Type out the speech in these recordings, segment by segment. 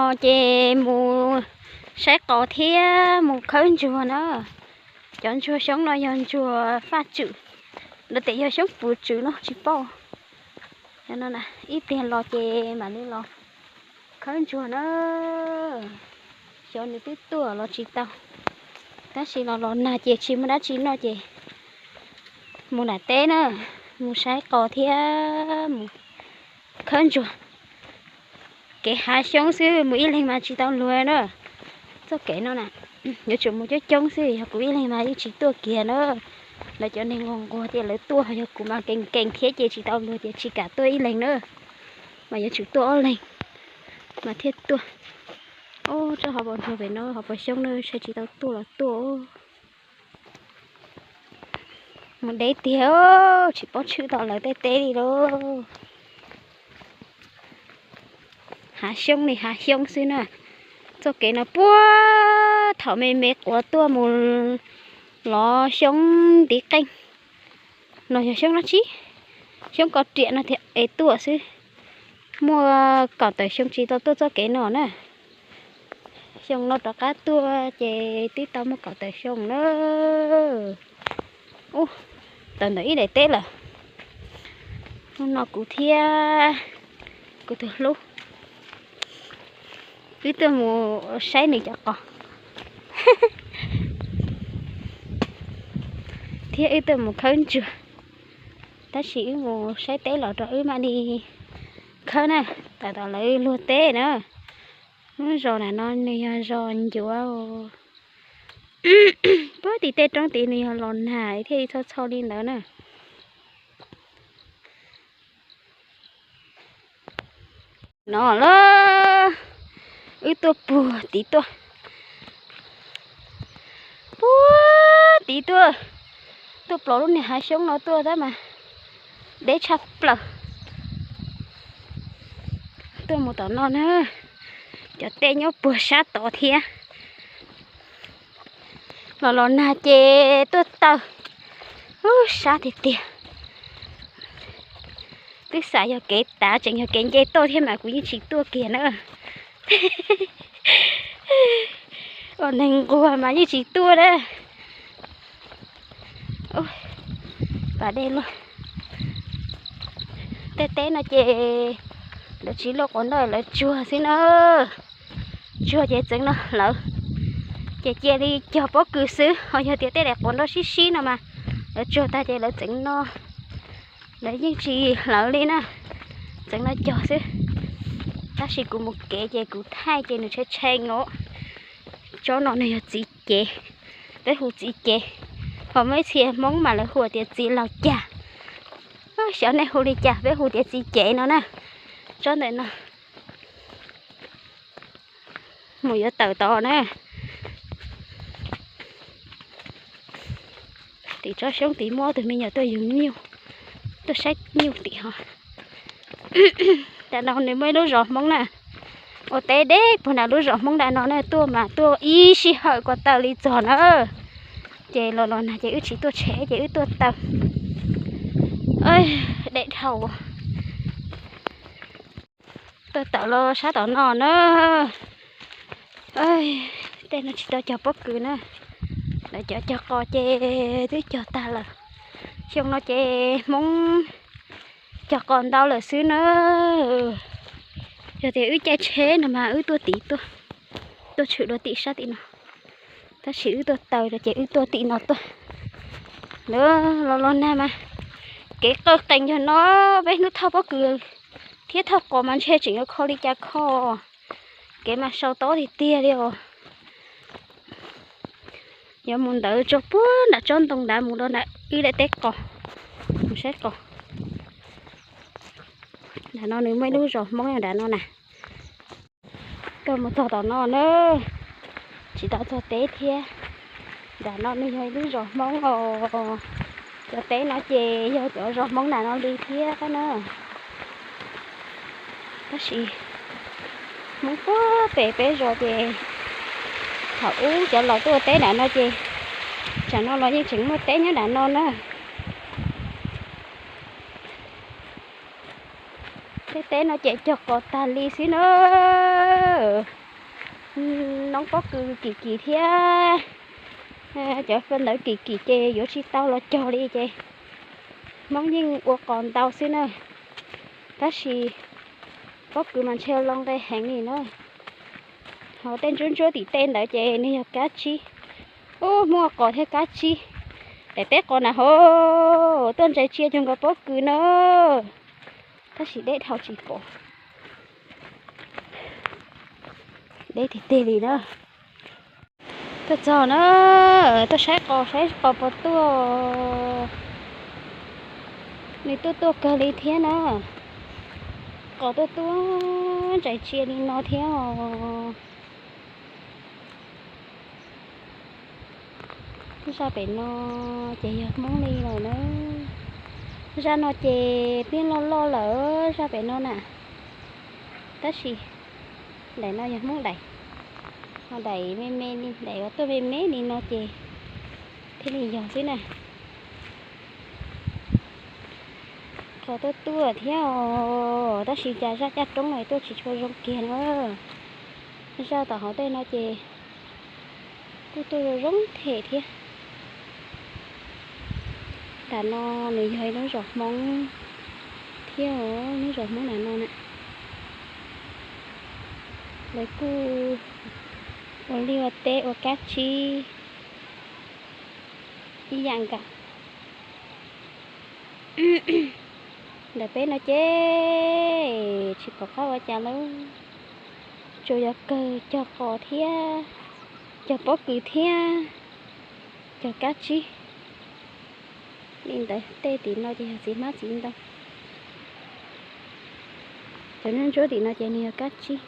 Ces mus saib qos thiab mus khawb ntsuag na. Cov ntsuag xyoob no yog ntsuag faj tswm, lawv tias yog xyoob puv tswm no tsis paub. Ib tiag los ces mam li los khawb ntsuag na. Xyov nws twb tuaj los tsis tau, tab sis los los nag ces tsis muaj dab tsi noj ces mus nram teb na, mus saib qos thiab mus khawb ntsuag. Kev hav xyoob xwb, mus ib leeg mas tsis tau luag na. Txoj kev no na, yuav tsum mus coob coob xwb, yog kuv ib leeg mas yeej tsis tuaj kiag na. Lawv cov neeg nquag nquag ces lawv tuaj, yog kuv mas nkees nkees thiab ces tsis tau luag ces tsis kam tuaj ib leeg na, mas yuav tsum tuaj ob leeg mas thiaj tuaj. Ub, tsob hauv paus ntsuag pem no, hauv paus xyoob na, saib tsis tau tuaj los tuaj. Mus deb tiag, tsis paub tshwj tau lawv tej teb li lauj. Hav xyoob li hav xyoob xwb na. Txoj kev no puag thaum me me quav tuaj mus lov xyoob ntiv qeej, los yog xyoob dab tsi, xyoob koj riam no thiaj es tuaj xwb. Muaj kaum tawm xyoo tsis tau tuaj txoj kev no na. Xyoo no rov qab tuaj ces twb tau muaj kaum tawm xyoo na. Ub, tawm ntawm ib daim teb lawm. Hnub no kuv thiab kuv tus hlub wb tuaj mus saib nws cov qos thiab wb tuaj mus khawb ntsuag. Tab sis wb mus saib teb los rau wb mam li khawb na, tam tom lawv luag teb na. Lub zos nram no nws yog zos ncuav, puag tim tej roob tid nws yog los nag thiaj li txho txho li ntawd na. No lawm, wb tuaj puag tid tuaj, puag tid tuaj, tuaj plos lub niag hav xyoob no tuaj tab mas deb tshaj plaws. Tuaj mus tom no na, cov teb nyob puag sab tod thiab. Los los nag ces tuaj taw, ub, sab tiag tiag. Twb xav yog kev tav tseem yog kev nce tuaj thiab mas kuv yeej tsis tuaj kiag na. Ua neeg nquag mas yeej tsis tuaj na. Pas dej luaj. Tej teb no ces lawv tsis luaj quav ntaj, lawv tsuag xwb na. Tsuag ces txeev no hlawv, ces cia li cog pob kws xwb. Ho yog tias tej daim quav nroj sib sib no mas lawv tsuag tag ces lawv txeev no, lawv yeej tsis hlawv li na, txeev no cog xwb. Tab sis kuv mus kev ces kuv thaij ces nws tshee tshee os. Tsob no nws yog txiv cev, peb hu txiv cev, ho muaj ib txhia Hmoob mas lawv hu tias txiv laus cag. Xyov nej hu li cas, peb hu tias txiv cev no na. Tsob ntawm no mus yuav tawm tod na. Tim tsob xyoob tid muaj ob tug me nyuam tuaj yug nyuj, tuaj saib nyuj tim ho. Tam no nws muaj ib lub zos Hmoob na, ua teb deb puag nram lub zos Hmoob nram no na, tuaj mas tuaj ib sij hawm ko taw li txog na. Ces los los nag ces wb tsis tuaj tshev ces wb tuaj taw. Dej dhau. Tuaj tawm los sab tom no na. Tej no tsis tau cog pob kws na, lawv cov cog qos ces twb cog tag lawm. Xyoo no ces Hmoob cog qos ntau lawm xwb na. Yog tias wb caij tsheb no mas wb tuaj tim tuaj, tuaj tshwm dua tim sab tim no. Tab sis wb tuaj taw ces wb tuaj tim no tuaj. Los los nag mas kev qawj qees yog no, peb hnub thauj pob kws thiab thauj qos mas ntshe tseem yuav kho li cas kho. Kev mas sau tob tiag tiag li os. Yuav mus ntawd tsuas puag nram tsob ntoo nrad mus rau nram wb daim teb qos, mus saib qos. Nram no nws muaj ib lub zos Hmoob nram no na. Tuaj mus txog tom no na, tsis tau txog teb thiab. Nram no nws yog ib lub zos Hmoob os. Cov teb no ces yog cov zos Hmoob nram no li thiab na. Tab sis Hmoob puag pem peb zos ces thaum ub cov laus tuaj ua teb nram no ces tsam no los yeej tseem muaj teb nyob nram no na. Tej teb no ces cog qos tag li xwb na. Pob kws kim kim thiab cov fawm ntawv kim kim ces yuav tsis tau los cog li ces Hmoob yeej ua qos ntau xwb na. Tab sis pob kws mas ntshe loo nqe heev li na. Ho tej ntsuab ntsuab tim tej ntawd ces nws yog kab tsib. Ub, Hmoob ua qos thiab kab tsib. Daim teb qos na ho tuaj ntsaim tsia cuag nkaus pob kws na. Tab sis deb dhau tsis pom. Deb tiag tiag li na. Tuaj txog na, tuaj saib qos, saib qos puas tuaj. Nws tuaj tuaj kawg li thiab na. Qos tuaj tuaj ntsaim tsia li no thiab os. Zaj pem no ces yog Hmoob li lawm na. Zaj no ces twb loj loj lawm zaj pem no na. Tab sis daim no yog Hmoob daim, ho daim me me li, daim uas tuaj me me li no ces thiaj li yog xwb na. Qos tuaj tuaj thiab os, tab sis cas zaj caj roob no tuaj tsis tshua zoo kiag na. Zaj tom hauv tej no ces kuj tuaj zoo zoo them thiab. Nram no nws yog ib lub zos Hmoob thiab, lub zos Hmoob nram no na. Lawv kuj ua liaj ua teb ua kab tsib ib yam nkaus. Ntawm peb no ces tsis pom qab ua cas lawm, tsuas yog kawg cog qos thiab, cog pob kws thiab, cog kab tsib. Li ntawd tej tim no ces yog txiv hmab txiv ntoo. Cov ntsuab ntsuab tim no ces nws yog kab tsib.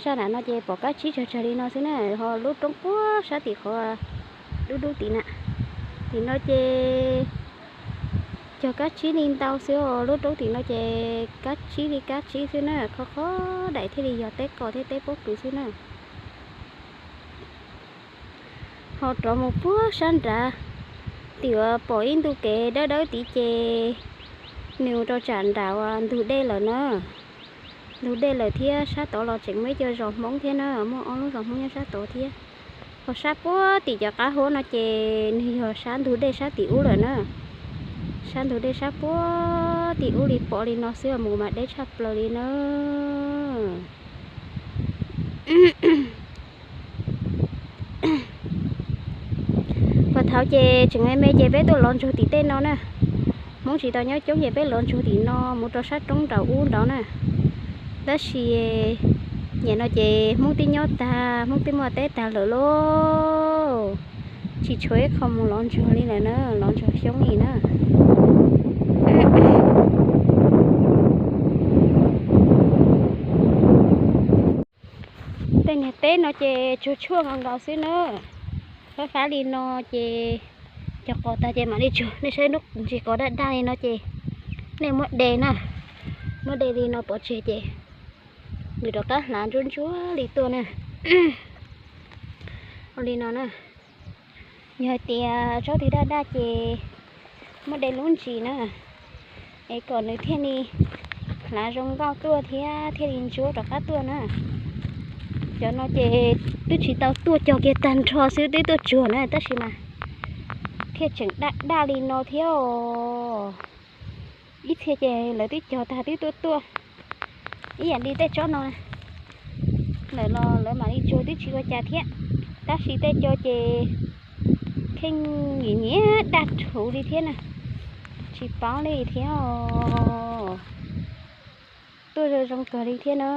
Zaj nram no ces pom kab tsib tsawg tsawg li no xwb na, ho lub roob puag sab tim qhov dub dub tim na. Tim no ces cog kab tsib li ntau xwb os, lub roob tim no ces kab tsib li kab tsib xwb na, qhov qhov daim thiaj li yog teb qos thiab teb pob kws xwb na. Ho rov mus puag sab nrad, tim uas pom ib ntu kev dawb dawb tid ces nws mus rau tsam nram uas ntug dej lawm na. Ntug dej lawm thiab sab tod los tseem muaj ib co zos Hmoob thiab na, muaj ob lub zos Hmoob nyob sab tod thiab. Ho sab puag tim cov qab huab no ces nws yog sab ntug dej sab tim ub lawm na. Sab ntug dej sab puag tim ub li pom li no xwb, mus mas deb tshaj plaws li na. Puag thaud ces tseem me me ces peb tuaj lov ntsuag tim tej no na. Hmoob tsis tau nyob coob ces peb lov ntsuag tim no mus rau sab roob nraum ub nraud na. Tab sis nim no ces Hmoob twb nyob tag, Hmoob twb muaj teb tag lawm lauj. Tsis tshuav ib qho mus lov ntsuag li lawm na, lov ntsuag xyoob li na. Tej niag teb no ces tsuag tshuaj nkaus nkaus xwb na. Fab fab li no ces cog qos tag ces mam li tsuag. Nej saib lub ntsis qos daj daj li no ces nej muab de na, muab de li no pov tseg ces nws rov qab hlav ntsuab ntsuab li tuaj na. Ua li no na, yog hais tias tsob twg daj daj ces muab de lub ntsis na, es kom nws thiaj li hlav zoo nkauj tuaj thiab thiaj li ntsuab rov qab tuaj na. Cov no ces twb tsis tau tuaj, cog kiag tag nrho xwb twb tuaj tsuag na, tab sis mas thiaj tseem daj daj li no thiab os. Ib txhia ces lawv twb cog tag twb tuaj tuaj, ib yam li tej tsob no lawm los lawv mam li tsuag twb tsis ua cas thiab. Tab sis tej co ces kheej nyiam nyiam daj rhuv li thiab na, tsis paub li thiab os. Tuaj zoo zoo kawg li thiab na.